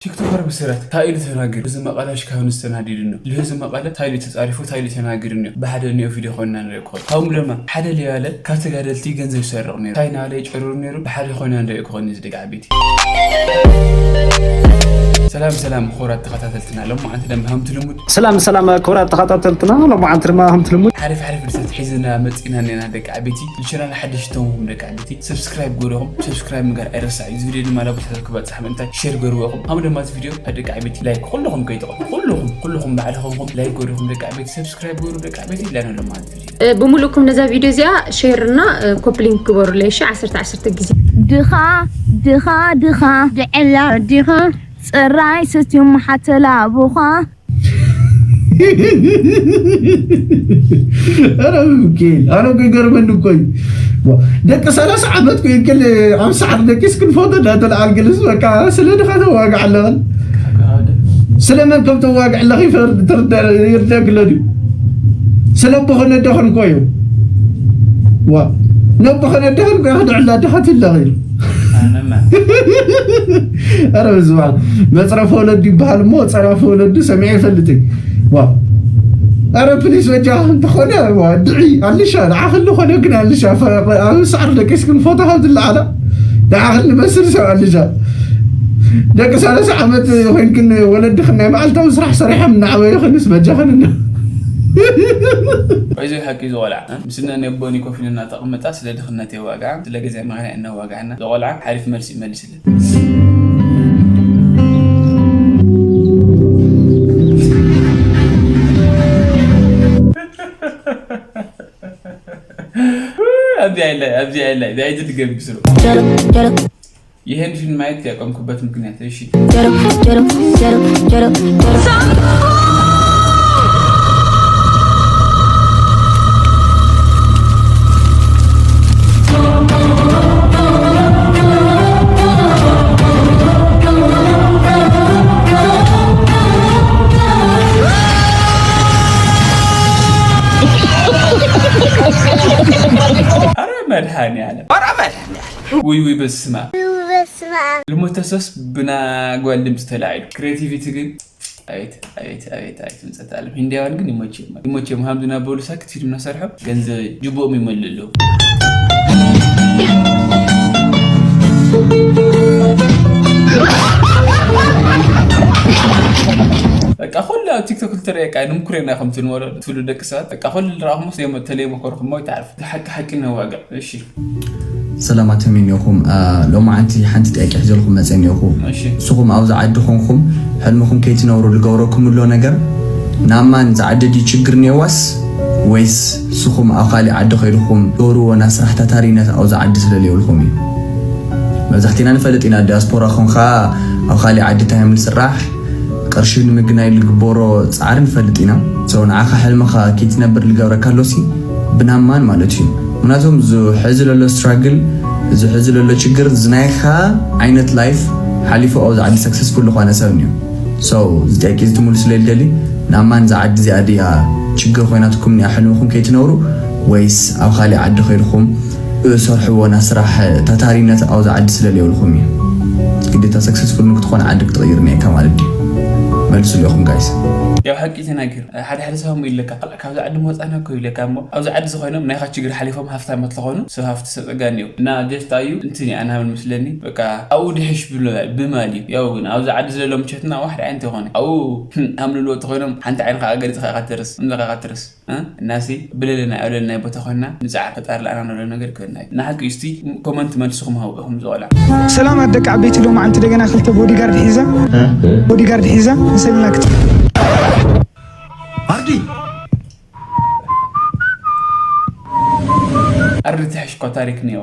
ቲክቶከር ብስራት እንታይ ኢሉ ተናጊሩ? ህዝቢ መቐለ ሽካውን ዝተናዲዱ ነው። ንህዝቢ መቐለ እንታይ ኢሉ ተጻሪፉ፣ እንታይ ኢሉ ተናጊሩ ነው? ብሓደ እኒኦ ቪድዮ ኮይንና ንርኢ እኮ። ካብኡ ድማ ሓደ ሊያለ ካብ ተጋደልቲ ገንዘብ ይሰርቕ ነይሩ። እንታይ ናለ ይጭርሩ ነይሩ? ብሓደ ኮይና ንርኢ እኮ እዚ ደቂ ዓበይቲ። ሰላም ሰላም ክቡራት ተኸታተልትና፣ ሎማዓንቲ ደም ሃምቲ ልሙድ ሰላም ሰላም ክቡራት ተኸታተልትና፣ ሎማዓንቲ ድማ ሃምቲ ልሙድ ሓሪፍ ሓሪፍ ድሰት ሒዝና መጺና እኒና ደቂ ዓበይቲ። ንቻናል ሓደሽቲ ተምሁም ደቂ ዓበይቲ ሰብስክራይብ ገይርኹም፣ ሰብስክራይብ ምግባር ኣይረሳዕ እዩ። እዚ ቪድዮ ድማ ናብ ብዙሕ ሰብ ክበጽሕ ምእንታይ ሼር ገርዎ ኢኹም። ኣብ ድማ እዚ ቪድዮ ኣብ ደቂ ዓበይቲ ላይክ ኩልኹም ከይጠቕሙ ኩልኹም ኩልኹም ባዕልኹም ላይክ ገይርኹም ደቂ ዓበይቲ ሰብስክራይብ ገይሩ ደቂ ዓበይቲ ኢላና ኣሎ ማለት ቪድዮ። እ፣ ብምሉእኩም ነዛ ቪድዮ እዚኣ ሼር እና፣ እ፣ ኮፕሊንክ ግበሩለይ እሺ፣ ዓሰርተ ዓሰርተ ግዜ። ድኻ ድኻ ድኻ ድዕላ ዲኻ ጽራይ ሰትዮም ሓተላ ኣቦኻ። ኧረ ሚካኤል፣ ኣነ እኮ ይገርመኒ እኮ እዩ። ዋ፣ ደቂ ሰላሳ ዓመት ኮይንክል ኣብ ሰዓት ደቂስክን ፎቶ እንዳተለዓልክልስ በቃ ስለ ድኻ ተዋግዕ ኣለኽን። ስለ መን ከም ተዋግዕ ኣለኺ ይርዳግሎ ድዩ? ስለ ኣቦኽን ኣደኽን እኮ እዩ። ዋ፣ ነቦኽን ኣደኽን እኮ ክድዕላ ድኻ ትለኺ። ኣረ በዝባል መፅረፈ ወለዱ ይበሃል እሞ ፀራፊ ወለዱ ሰሚዐ ይፈልጥ። ዋ፣ ኣረ ፕሊስ በጃ እንተኾነ ድዒ ኣልሻ ንዓኽሊ ኾነ ግን ኣልሻ ኣብ ሳዕሪ ደቂስክን ፎቶ ካብ ትለዓላ ንዓኽሊ መስል ሰብ ኣልሻ። ደቂ ሰላሳ ዓመት ኮይንክን ወለድኽን ናይ መዓልታዊ ስራሕ ሰሪሖም እናዓበዩ ኸንስ በጃኽን እና እዚ ሓቂ ዝቆልዓ ምስና ነቦኒ ኮፍ ኢልና ተቐመጣ ስለ ድኽነት የዋግዓ ስለ ገዛ መኸና እናዋግዓና ዝቆልዓ ሓሪፍ መልሲ ይመልስልን። ኣብዚ ኣይለ ኣብዚ ኣይለ እዚ ኣይትድገም ብስሩ። ይሄን ፊልም ማየት ያቆምኩበት ምክንያት እሺ። ኧረ መድኃኒዓለም ኧረ መድኃኒዓለም ውይ ውይ በስመ ኣብ። በስመ ኣብ። ልሞተ ሶስ ብና ጓል ድምፂ ተላዒሉ ክሬቲቪቲ ግን ኣቤት ኣቤት ኣቤት ኣቤት ምፀት ኣለም ሂንዳውያን ግን ይሞችም ይሞችም ሃምዚ ናበሉ ሳክት ፊልም ናሰርሖ ገንዘብ ጅቦኦም ይመልእ ኣለዉ። በቃ ኩሉ ኣብ ቲክቶክ ልትረየካ ንምኩሬና ከም ትንበሎ ትብሉ ደቂ ሰባት በቃ ኩሉ ዝረኣኹም ተለይመኮርኩሞ ይትዓርፉ። ሓቂ ሓቂ ነዋግዕ እሺ። ሰላማት ተመኒኹም ሎማዓንቲ ሓንቲ ጥያቄ ሒዘልኩም መፀ እኒኹ። ንስኹም ኣብዚ ዓዲ ኮንኩም ሕልምኹም ከይትነብሩ ዝገብረኩም ኣሎ ነገር ናብ ማን ዝዓዲ ድዩ ችግር እኒአዋስ ወይስ ንስኹም ኣብ ካሊእ ዓዲ ከይድኹም ትገብርዎ ናይ ስራሕ ታታሪነት ኣብዚ ዓዲ ስለለየብልኩም እዩ። መብዛሕቲና ንፈልጥ ኢና ዲያስፖራ ኮንካ ኣብ ካሊእ ዓዲ እንታይ ምል ስራሕ ቅርሺ ንምግናይ ልግበሮ ፃዕሪ ንፈልጥ ኢና። So ንዓኻ ሕልምኻ ከይትነብር ልገብረካ ኣሎሲ ብናማን ማለት እዩ። ምክንያቱም እዚ ሕዚ ለሎ ስትራግል እዚ ሕዚ ለሎ ችግር ዝናይኻ ዓይነት ላይፍ ሓሊፉ ኣብዚ ዓዲ ሰክሰስፉል ዝኾነ ሰብ እዩ። So እዚ ጥያቄ እዚ ትምልሱለይ ልደሊ ናማን እዛ ዓዲ እዚኣ ድያ ችግር ኮይናትኩም እኒኣ ሕልምኹም ከይትነብሩ ወይስ ኣብ ካሊእ ዓዲ ከይድኹም እሰርሕዎ ናይ ስራሕ ታታሪነት ኣብዚ ዓዲ ስለ ለየብልኩም እዩ። ግዴታ ሰክሰስፉል ንክትኾን ዓዲ ክትቕይር እኒኤካ ማለት ድዩ? መልሱሉ ኢኹም ጋይስ። ያው ሓቂ ተናገር ሓደ ሓደ ሰብ ይለካ ካብዚ ዓዲ መውፃና እኮ ይብለካ እሞ ኣብዚ ዓዲ ዝኾይኖም ናይካ ችግር ሓሊፎም ሃፍታማት ዝኾኑ ሰብ ሃፍቲ ሰብ ፀጋ እኒኦ እና ጀስት ኣዩ እንትን እያ ኣናብል ምስለኒ በቃ ኣብኡ ድሕሽ ብሎ ብማል እዩ ያው ግን ኣብዚ ዓዲ ዝለሎ ምቸትና ዋሕድ ዓይነት ይኾነ ኣብኡ ሃምልልዎ ተኾይኖም ሓንቲ ዓይንካ ገሊፅካ ኢካ ትርስ እምለካ ኢካ ትርስ እናሲ ብለለና ዕብለልና ቦታ ኮይና ንፅዓር ፈጣሪ ለኣና ነሎ ነገር ይኮና እዩ ንሓቂ እስቲ ኮመንት መልስኹም ሃው ኢኹም ዝቆልዓ ሰላም ኣደቂ ዓበይቲ ሎማዓንቲ ደገና ክልተ ቦዲጋርድ ሒዛ ቦዲጋርድ ሒዛ ንሰልና ክት ኣርዲ ኣርዲ ትሕሽ እኮ ታሪክ ነዋ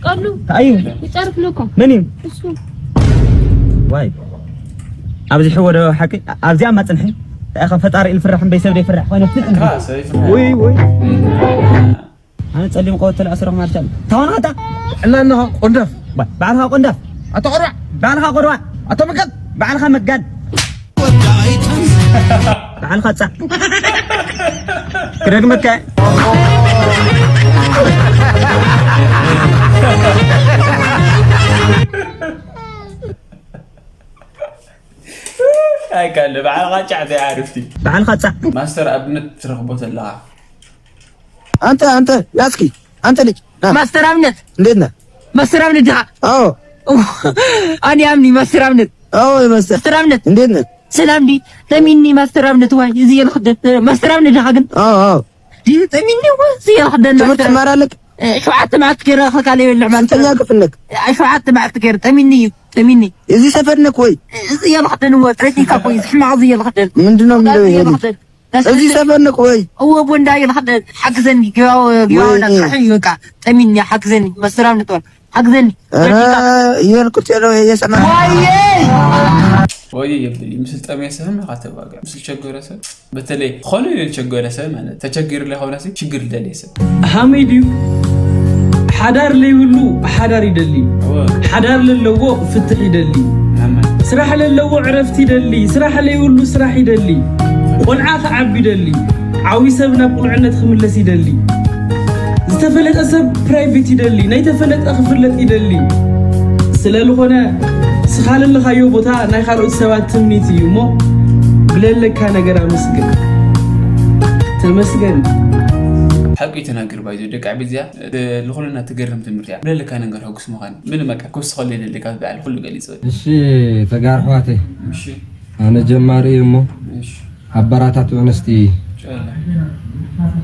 ቀሉ ኣዩ ይጠርፍ ለኮ መን እዩ እሱ ዋይ ኣብዚ ሕወ ዶ ሓቂ ኣብዚኣ ማፅንሒ እኻ ፈጣሪ ኢልፍራሕ እምበይ ሰብ ደይፍራሕ ኮይነ ፍልጥ ወይ ወይ ኣነ ፀሊም ቆወት ተለኣስረኹም ኣልቻል ታሆን ኣታ ዕላ ኣለኻ ቆንዳፍ ባዕልኻ ቆንዳፍ ኣቶ ቆርባዕ ባዕልኻ ቆርባዕ ኣቶ መጋድ ባዕልኻ መጋድ በዓል ኻጻ ክደግመካ ኣይካለ ባዕልኻ ጫዕ ዘይዓርፍቲ። ባዕልኻ ጻዕ። ማስተር ኣብነት ትረኽቦ ዘለኻ። አንተ አንተ ያስኪ አንተ ልጅ ና። ማስተር ኣብነት እንዴት ነህ? ማስተር ኣብነት ድኻ አዎ ኣነ ኣምኒ ማስተር ኣብነት አዎ ይመስል ማስተር ኣብነት እንዴት ነህ? ሰላም ዲ ተሚኒ ማስተር ኣብነት ዋይ እዚ የልኽደ ማስተር ኣብነት ድኻ ግን አዎ አዎ ዲ ተሚኒ ዋይ እዚ የልኽደ ትምህርት ትማራለህ? ሸውዓተ መዓልቲ ገይረ ከካለ ይበልዕ ማለት ስንተኛ ክፍል ነህ? ሸውዓተ መዓልቲ ገይረ ተሚኒ እዩ ተሚኒ እዚህ ሰፈር ነህ ወይ? እዚ የልኽደን ወ ረዲካ ኮይ ሕማቕ እዚ የልኽደን ምንድነው የሚለው ይሄ ልጅ? እዚህ ሰፈር ነህ ወይ? እወ ቦንዳ ይልኸደ ሓግዘኒ ግባው ግባው ወይ- ዳቅርሕ በቃ ጠሚኒ ሓግዘኒ መስራም ንጥወል ሓግዘኒ ኧረ ይሄን ቁጭ ያለው እየሰማ ወይ የብል ምስል ጠሚያ ሰብም ኢኻ ተባጋ ምስል ቸገረ ሰብ በተለይ ኾነ ይል ቸገረ ሰብ ማለት ተቸጊር ላይ ሆነ ሲ ችግር ደል ሰብ ሃመይ ድዩ? ሓዳር ለይብሉ ሓዳር ይደሊ፣ ሓዳር ለለዎ ፍትሕ ይደሊ፣ ስራሕ ለለዎ ዕረፍቲ ይደሊ፣ ስራሕ ለይብሉ ስራሕ ይደሊ፣ ቆልዓ ክዓቢ ይደሊ፣ ዓብዪ ሰብ ናብ ቁልዕነት ክምለስ ይደሊ፣ ዝተፈለጠ ሰብ ፕራይቬት ይደሊ፣ ናይ ተፈለጠ ክፍለጥ ይደሊ። ስለልኾነ ንስኻ ለለኻዮ ቦታ ናይ ካልኦት ሰባት ትምኒት እዩ እሞ ብለለካ ነገር ኣመስግን። ተመስገን። ሓቂ ተናግር ባይዞ ደቂ ዓበይት እዚኣ ዝኾነና ትገርም ትምህርቲ እያ ብለለካ ነገር ሕጉስ ምዃን ምን መቃ ክውስኸሉ የደለካ በዓል ኩሉ ገሊፅ እሺ ተጋር ኣሕዋተይ እሺ ኣነ ጀማሪ እየ እሞ እሺ ኣበራታትዑ ነስቲ ጨለ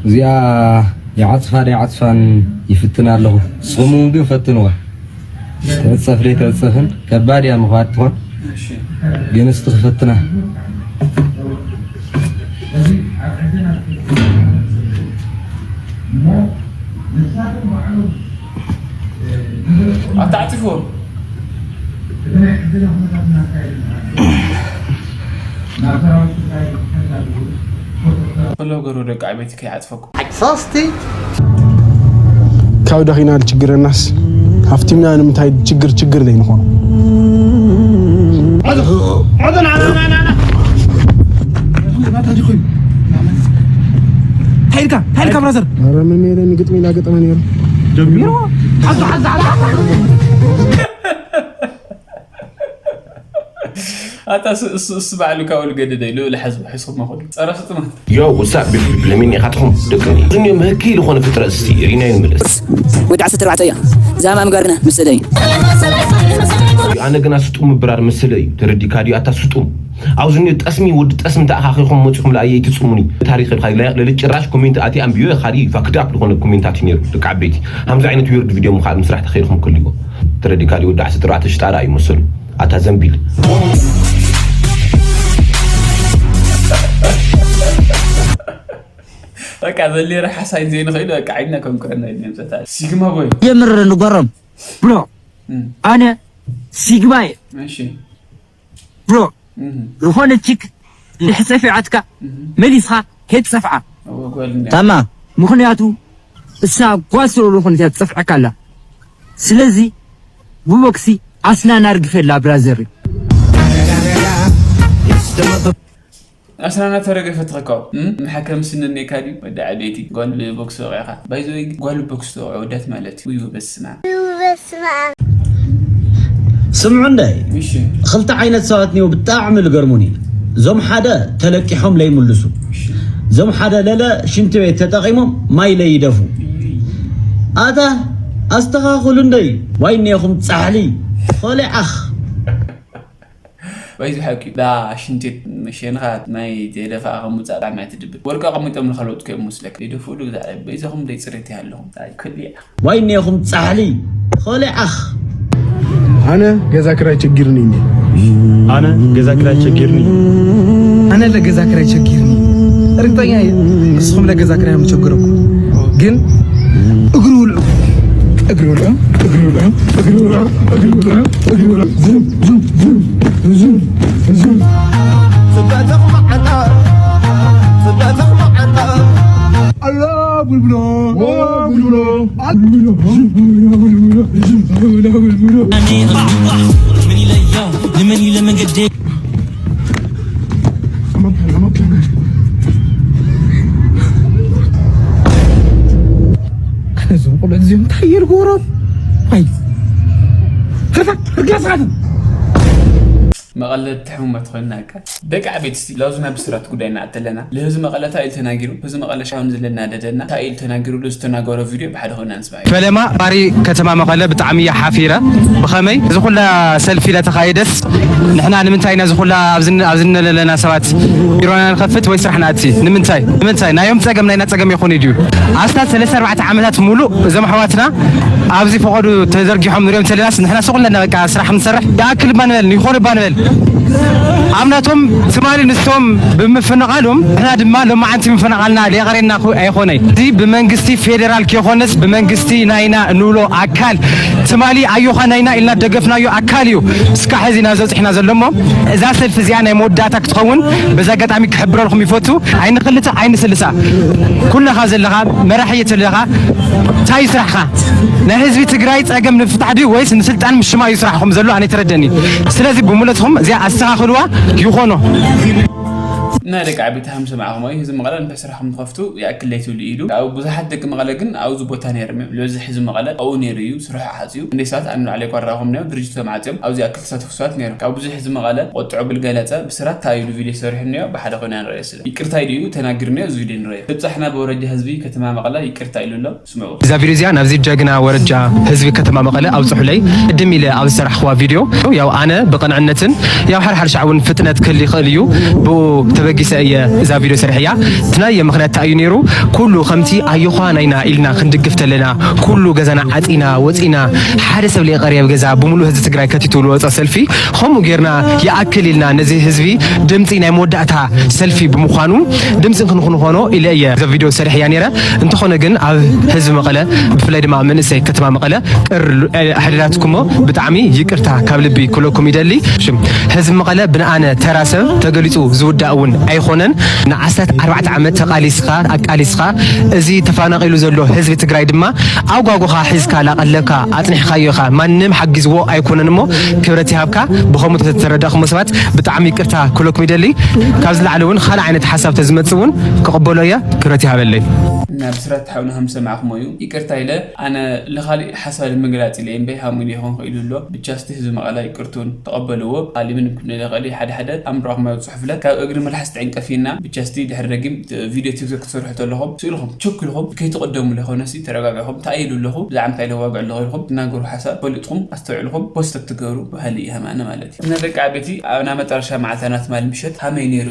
እዚኣ ይዓፅፋ ዶ ይዓፅፋን ይፍትን ኣለኹ ንስኹም እውን ግን ፈትንዋ ተፀፍ ደይ ተፀፍን ከባድ እያ ምኽባድ ትኾን እሺ ግን እስቲ ክፈትና ኣታዕፅፍዎ ፈለገሩ ደቂ ዓበይቲ ከይዓፅፈኩም ሶስቲ ካብ ደኺና ችግረናስ ሃፍቲምና ንምንታይ ችግር ችግር ዘይንኾኖ ታይልካ ታይልካ ብራዘር ኧረ ምን ነይረ ንግጥሚ ላገጠመ ነይሩ ኣታ እሱ- እሱ እሱ ባዕሉ ካብ ልገድደ ኢሉ ልሓዝ ሕስኹም መኹሉ ጸረ ስጥማት Yo, what's up, beautiful people? ለሚን ኢኻትኹም ደቅኒ እዝኒ ምህኪ ዝኾነ ፍጥረት እስቲ ሪናይ ንምለስ ወዲ ዓሰርተ ኣርባዕተ እያ ዛማ ምጋርና መሰለይ ኣነ ግና ስጡም ምብራር መሰለ እዩ ተረዲካ ድዩ ኣታ ስጡም ኣብዚ ኒ ጠስሚ ወዲ ጠስሚ ተኣኻኺኹም መፂኹም ለኣየ ይትፅሙኒ ታሪክ ልካ ለልጭራሽ ኮሜንት ኣቲ ኣንብዮ የኻዲ ፋክዳፕ ዝኾነ ኮሜንታት እዩ ነይሩ ደቂ ዓበይቲ ከምዚ ዓይነት ዊርድ ቪድዮ ምኻድ ምስራሕ ተኸይልኩም ክልዎ ተረዲካ ድዩ ወዲ ዓሰርተ ኣርባዕተ ሽጣራ እዩ መሰሉ ኣታ ዘንቢል በቃ ዘሌረ ሓሳይ ዘይንኽእል በቃ ዓይድና ከምክረና ይድንሰታ ሲግማ ቦይ የምር ንጎረም ብሎ ኣነ ሲግማየ እሺ ብሎ ዝኾነ ቺክ ልሕፀፊ ዓትካ መሊስኻ ከይትፀፍዓ ታማ ምኽንያቱ እሳ ጓል ስለ ዝኾነት እያ ትፀፍዐካ ኣላ ስለዚ ብቦክሲ ኣስናና ርግፈላ ብራዘር ኣስናና ተረገፈት ተኸካው ንሓከም ስንኔካ ድዩ ወዲ ዓበይቲ ጓል ቦክስ ወቂዕኻ ባይዘወይ ጓል ቦክስ ተወቅዐ ወዳት ማለት እዩ ውዩ በስማ ስምዑ እንደ እሺ ክልተ ዓይነት ሰባት ኒው ብጣዕሚ ልገርሙኒ እዞም ሓደ ተለቂሖም ለይምልሱ እዞም ሓደ ለለ ሽንቲ ቤት ተጠቂሞም ማይ ለይደፉ ኣታ ኣስተኻኽሉ እንደይ ዋይ ኔኹም ፃሕሊ ኾሊዓኽ ባይዚ ሓቂ ዳ ሽንቴት መሸንኻ ናይ ተደፋ ከምውፃእ ጣዕሚ ትድብል ወርቂ ኣቐሚጦም ንኸለውጥ ከዮም መስለክ ይደፍኡ ዶ ብዛዕባ በይዛኹም ደይ ፅሬት ይሃለኹም ክልያ ዋይ ኔኹም ፃሕሊ ኾሊዓኽ ኣነ ገዛ ክራይ ችግርኒ እንዴ ኣነ ገዛ ክራይ ችግርኒ ኣነ ለገዛ ክራይ ቸጊርኒ ርግጠኛ እየ ንስኹም ለገዛ ክራይ ምቸግረኩም ግን እግሪ ውልዑ እግሪ ውልዑ እግሪ ውልዑ እግሪ ውልዑ እግሪ ውልዑ እግሪ ውልዑ ዝም ዝም ዝም ዝም ዝም ጽበትኽ መዓንጣ ጽበትኽ መዓንጣ ኣላ ቡልቡሎ ቡልቡሎ ምን ይለየው ንምን ይለ መንገዴ እዞም ቆልዑት እዚኦም እንታይ እየ ልገብሮም ኣይ ርፋ ርጋስኻትን መቐለ ትሕሙመት ኮይና እካ። ደቂ ዓበይቲ እስቲ ላውዝና ብስራት ጉዳይ እናኣተለና። ለህዝቢ መቐለ እንታይ ኢሉ ተናጊሩ? ህዝቢ መቐለ ሻውን ዝለናደደና እንታይ ኢሉ ተናጊሩ? ዝተናገሮ ቪድዮ ብሓደ ኮይና ንስማዕ። ፈለማ ባሪ ከተማ መቐለ ብጣዕሚ እያ ሓፊረ። ብኸመይ እዚ ኩላ ሰልፊ ለተኻየደስ ንሕና ንምንታይ ኢና እዚ ኩላ ኣብዚ ኣብዚ ዘለና ሰባት ቢሮና ንኸፍት ወይ ስራሕ ንኣቲ? ንምንታይ? ንምንትይ? ናዮም ጸገም ናይና ጸገም ይኹን ድዩ? ኣስታት ሰለስተ ኣርባዕተ ዓመታት ሙሉእ እዞም ኣሕዋትና ኣብዚ ፈቐዱ ተዘርጊሖም ንሪኦም ተለናስ ንሕና ስቕ ኢልና በቃ ስራሕ ንሰርሕ ይኣክል እባ ንበል፣ ይኾን እባ ንበል። ኣብ ናቶም ትማሊ ንስቶም ብምፍንቓሎም ንሕና ድማ ሎማዓንቲ ምፍንቓልና ሊቐሬና ኣይኾነይ። እዚ ብመንግስቲ ፌዴራል ከይኾነስ ብመንግስቲ ናይና እንብሎ ኣካል ትማሊ ኣዮኻ ናይና ኢልና ደገፍናዮ ኣካል እዩ እስካ ሕዚ ናብ ዘብፅሕና ዘሎ እሞ እዛ ሰልፊ እዚኣ ናይ መወዳእታ ክትኸውን በዛ ኣጋጣሚ ክሕብረልኩም ይፈቱ። ኣይንኽልተ ኣይንስልሳ ኩለኻ ዘለኻ መራሒ ዘለኻ እንታይ እዩ ስራሕኻ? ናይ ህዝቢ ትግራይ ፀገም ንምፍታሕ ድዩ ወይስ ንስልጣን ምሽማእ እዩ ስራሕኹም ዘሎ? ኣነ ተረደኒ። ስለዚ ብሙለትኹም እዚኣ ኣስተኻኽልዋ ይኾኖ። እና ደቂ ዓበይቲ ከም ሰማዕኹም እዩ ህዝቢ መቐለ ንብሕ ስራሕኩም ትኸፍቱ ይኣክል ለይትብሉ ኢሉ ኣብ ብዙሓት ደቂ መቐለ ግን ኣብዚ ቦታ ነይሮም እዮም ዝበዝሕ ህዝቢ መቐለ ኣብኡ ነይሩ እዩ ስርሑ ዓፅዩ እንደ ሰባት ኣንባዕለ ይቆራኹም ነዮ ድርጅቶም ዓፅዮም ኣብዚ ኣክል ተሳተፉ ሰባት ነይሮም ካብ ብዙሕ ህዝቢ መቐለ ቆጥዖ ብልገለፀ ብስራት እንታይ ኢሉ ቪድዮ ሰሪሑ ነዮ ብሓደ ኮይና ንረእዮ ስለ ይቅርታ ኢሉ እዩ ተናጊሩ ነዮ እዚ ቪድዮ ንረእዮ ህብፃሕና ብወረጃ ህዝቢ ከተማ መቐለ ይቅርታ ኢሉ ኣሎ ስምዑ እዛ ቪድዮ እዚኣ ናብዚ ጀግና ወረጃ ህዝቢ ከተማ መቐለ ኣብፅሑለይ ቅድም ኢለ ኣብ ዝሰራሕኽዋ ቪድዮ ያው ኣነ ብቕንዕነትን ያው ሓድሓደ ሻዕ እውን ፍጥነት ክህል ይኽእል እዩ ብኡ ተበጊሰ እየ እዛ ቪድዮ ሰሪሐያ እቲ ናየ ምኽንያት እንታይ እዩ ነይሩ ኩሉ ከምቲ ኣዮኻ ናይና ኢልና ክንድግፍ ተለና ኩሉ ገዛና ዓፂና ወፂና ሓደ ሰብ ለይቐርየ ኣብ ገዛ ብምሉእ ህዝቢ ትግራይ ከቲቱ ዝወፀ ሰልፊ ከምኡ ጌርና ይኣክል ኢልና ነዚ ህዝቢ ድምፂ ናይ መወዳእታ ሰልፊ ብምዃኑ ድምፂ ክንክንኾኖ ኢለ እየ እዚ ቪድዮ ሰሪሐያ ነይረ እንተኾነ ግን ኣብ ህዝቢ መቐለ ብፍላይ ድማ ኣብ መንእሰይ ከተማ መቐለ ቅር ኣሕዲራትኩሞ ብጣዕሚ ይቅርታ ካብ ልቢ ክብለኩም ይደሊ። ሽም ህዝቢ መቐለ ብንኣነ ተራ ሰብ ተገሊፁ ዝውዳእ እውን ኣይኾነን። ንዓሰርተ ኣርባዕተ ዓመት ተቃሊስኻ ኣቃሊስኻ እዚ ተፋናቂሉ ዘሎ ህዝቢ ትግራይ ድማ ኣጓጉኻ ሒዝካ ላቀለካ ኣፅኒሕካዮ ኢኻ ማንም ሓጊዝዎ ኣይኮነን እሞ ክብረት ይሃብካ ብኸምኡ ተተረዳእኩሞ ሰባት ብጣዕሚ ይቅርታ ክብለኩም ይደሊ። ካብ ዝለዓለ እውን ካልእ ዓይነት ሓሳብ ተዝመፅእ እውን ክቕበሎ እየ ክብረት ይሃበለይ። ናብ ብስራት ሓውና ከም ዝሰማዕኩሞ እዩ ይቅርታ ኢለ ኣነ ልኻሊእ ሓሳብ ንምግላፅ ኢለ እምበይ ሃሙን ይኾን ክኢሉ ኣሎ ብቻ ስቲ ህዝቢ መቐላ ይቅርቱን ተቐበልዎ ኣሊምን ክብለ ይኽእል ሓደ ሓደ ኣምራኹም ኣብ ፅሑፍለት ካብ እግሪ መልሓስ ተዕንቀፊና ብቻ ስቲ ድሕሪ ደጊም ቪድዮ ቲክቶክ ክትሰርሑ ተለኹም ስእልኹም ቸኩልኹም ከይትቕደሙ ለኾነሲ ተረጋግዕኹም እንታይ ኢሉ ኣለኹ ብዛዕባ እንታይ ለዋግዕ ኣለኹ ኢልኩም ትናገሩ ሓሳብ ፈልጥኹም ኣስተውዕልኹም ፖስት ትገሩ ባህሊ ይሃማኒ ማለት እዩ እና ደቂ ዓበይቲ ኣብና መጠረሻ መዓልታና ትማሊ ምሸት ሃመይ ነይሩ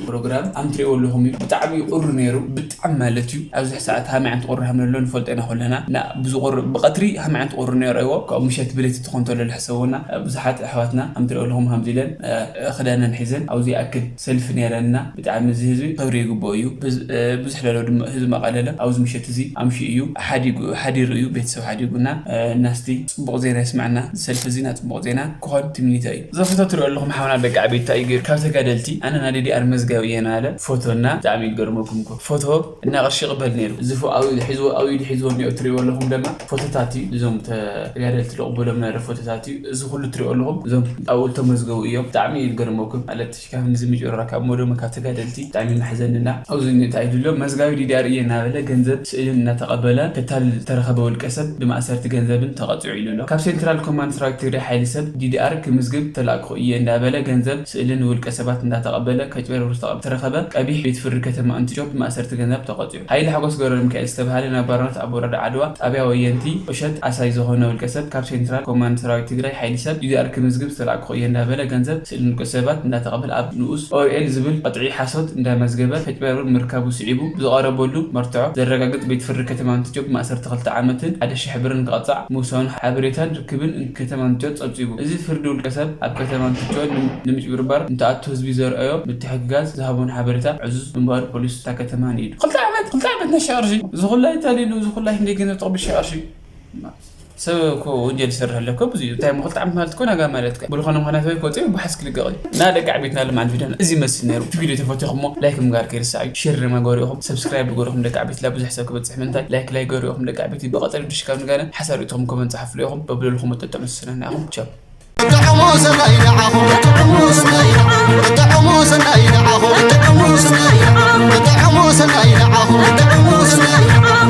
ፕሮግራም ኣምትሪኦ ኣለኹም እዩ ብጣዕሚ ቁሪ ነይሩ ብጣዕሚ ማለት እዩ ኣብዚ ሰዓት ሃመይ ዓንት ቁሪ ሃምነሎ ንፈልጦ ኢና ኩለና እና ብዙ ቁሪ ብቀትሪ ሃመይ ዓንት ቁሪ ነይሩ እዎ ካብኡ ምሸት ብለይቲ ትኾን ተሎ ልሕሰቡና ብዙሓት ኣሕዋትና ኣምትሪኦ ኣለኹም ሃምዚለን ክዳነን ሒዘን ኣብዚ ኣክል ሰልፊ ነይረና ብጣዕሚ እዚ ህዝቢ ክብሪ ይግብኦ እዩ ብዙሕ ለሎ ድማ ህዝቢ መቐለለ ኣብዚ ምሸት እዚ ኣምሺ እዩ ሓዲሩ እዩ ቤተሰብ ሓዲጉና እናስቲ ፅቡቕ ዜና ይስማዕና ሰልፊ እዚ ና ፅቡቕ ዜና ክኾን ትምኒተ እዩ። እዛ ፎቶ ትሪኦ ኣለኹም ሓውና ደቂ ዓበይቲ እንታይ እዩ ገይሩ ካብ ተጋደልቲ ኣነ ናይ ዲዲኣር መዝጋቢ እየ ናለ ፎቶና ብጣዕሚ እዩ ዝገርመኩም እኮ ፎቶ እና ቅርሺ ይቕበል ነይሩ እዚ ፎ ኣብ ኢዱ ሒዝዎ ኣብ ኢዱ ሒዝዎ እኒኦ ትሪእዎ ኣለኹም ደማ ፎቶታት እዩ እዞም ተጋደልቲ ዝቕበሎም ናለ ፎቶታት እዩ እዚ ኩሉ ትሪእዎ ኣለኹም እዞም ኣብኡ ዝተመዝገቡ እዮም ብጣዕሚ እዩ ዝገርመኩም ማለት ካብ ህዝቢ ምጭርራ ካብ ሞደሞ ካብ ተጋደልቲ ብጣዕሚ መሕዘንና ኣብዚ እንታይ ድሎ መዝጋቢ ዲዲኣር እየ እናበለ ገንዘብ ስእልን እናተቐበለ ከታልል ዝተረኸበ ውልቀ ሰብ ብማእሰርቲ ገንዘብን ተቐፂዑ ኢሉ ኣሎ። ካብ ሴንትራል ኮማንድ ሰራዊት ትግራይ ሓይሊ ሰብ ዲዲኣር ክምዝግብ ተላእኩ እየ እንዳበለ ገንዘብ ስእልን ውልቀ ሰባት እንዳተቐበለ ከጭበርብር ዝተረኸበ ቀቢሕ ቤት ፍርዲ ከተማ እንትጮ ብማእሰርቲ ገንዘብ ተቐፂዑ። ሓይሊ ሓጎስ ገብረሚካኤል ዝተብሃለ ነባርነት ኣብ ወረዳ ዓድዋ ጣብያ ወየንቲ ቁሸት ኣሳይ ዝኾነ ውልቀ ሰብ ካብ ሴንትራል ኮማንድ ሰራዊት ትግራይ ሓይሊ ሰብ ዲዲኣር ክምዝግብ ዝተላእኩ እየ እንዳበለ ገንዘብ ስእልን ውልቀ ሰባት እንዳተቐበለ ኣብ ንኡስ ኦርኤል ዝብል ቅጥዒ ሓሶት እንዳመዝገበ ከጭበርብር ምርካቡ ስዒቡ ብዝቐረበሉ መርትዖ ዘረጋግፅ ቤት ፍርዲ ከተማ እንትጆ ብማእሰርቲ ክልተ ዓመትን ሓደ ሽሕ ብርን ክቐፃዕ ምውሳኑ ሓበሬታን ርክብን ከተማ እንትጆ ፀብፂቡ። እዚ ፍርዲ ውልቀ ሰብ ኣብ ከተማ እንትጆ ንምጭብርባር እንትኣቱ ህዝቢ ዘርኣዮ ምትሕግጋዝ ዝሃቦን ሓበሬታ ዕዙዝ ምንባሩ ፖሊስ እታ ከተማ ንኢዱ። ክልተ ዓመት ክልተ ዓመት ናይ ሺሕ ቅርሺ ዝኹላይ ተሊሉ ዝኹላይ ክንደይ ገንዘብ ተቐቢል ሺሕ ቅርሺ ሰብ እኮ ወንጀል ይሰርሕ ኣሎ እኮ ብዙ እዩ እንታይ ክልተ ዓመት ማለት እኮ ናጋ ማለት እኮ ብልኾነ ምኽንያት ወይ ኮፀ ብሓስ ክልቀቕ እዩ እና ደቂ ዓቤትና ልማዓት ቪድዮና እዚ ይመስል ነይሩ እቲ ቪድዮ ተፈቲኹሞ ላይክ ምግባር ከይርሳዕ እዩ ሼር ድማ ገሪኹም ሰብስክራይብ ገሪኹም ደቂ ዓቤት ላ ብዙሕ ሰብ ክበፅሕ ምንታይ ላይክ ላይ ገሪኹም ደቂ ዓቤት ብቐፀል ድሽ ካብ ንጋነ ሓሳብ ርእትኹም ኮመንት ፀሓፍሉ ኢኹም በብለልኹም ወጠጠ መስስነና ኢኹም ቻው ጥዑሙ ሰናይ ንዓኹም ጥዑሙ ሰናይ ጥዑሙ ሰናይ ንዓኹም ጥዑሙ ሰናይ ጥዑሙ ሰናይ ንዓኹም ጥዑሙ ሰናይ